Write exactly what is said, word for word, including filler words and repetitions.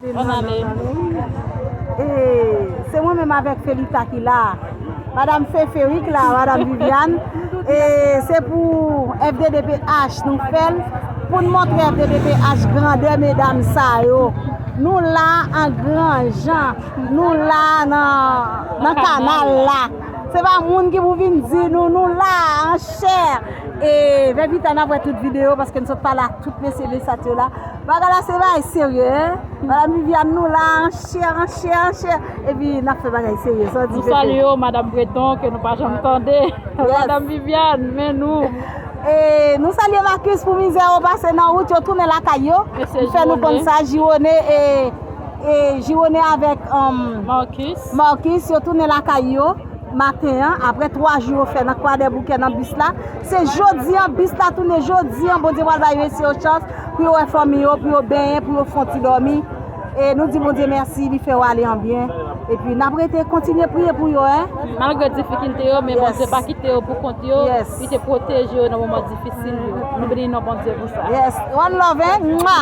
Bonn ane. E se mwen menm avèk Felita ki la. Madanm Fefe wi ki la, Madanm Viviane. E se pou F D D P H nou fè l, pou n montre F D D P H grandè medam sa yo. Nou la an gran jan, nou la nan, nan kanal la. Se pa moun ki pou vin di nou, nou la an chè. E Vevita n ap wè tout videyo paske n sot pale ak tout mesye Besat yo la. Bagay la se bagay serye, en. Madanm Viviane, nou la an chè, an chè, an chè. Epi n ap fè bagay serye, sa w di, Fefe? Nou salye w, Madanm Breton, ke nou pa janm tande. Madanm Viviane, men nou. E nou salye Marcus pou mizè yo pase nan wout, yo tounen lakay yo. M fè nou konn sa, Jiwone e, e Jiwone avèk, um, Marcus, yo tounen lakay yo maten an, apre twa jou yo fè nan Kwadèboukè nan bis la. Se jodi an bis la tounen, jodi an Bondye pral bay mesye yo chans pou yo wè fanmi yo, pou yo benyen, pou yo fè yon ti dòmi. E nou di Bondye mèsi, li fè yo ale an byen. Epi n ap rete kontinye priye pou yo, en. Malgre difikilte yo, men Bondye pa kite yo pou kont yo. Li te pwoteje yo nan moman difisil yo. Nou beni non Bondye pou sa. Yes. One love, en. Mwa.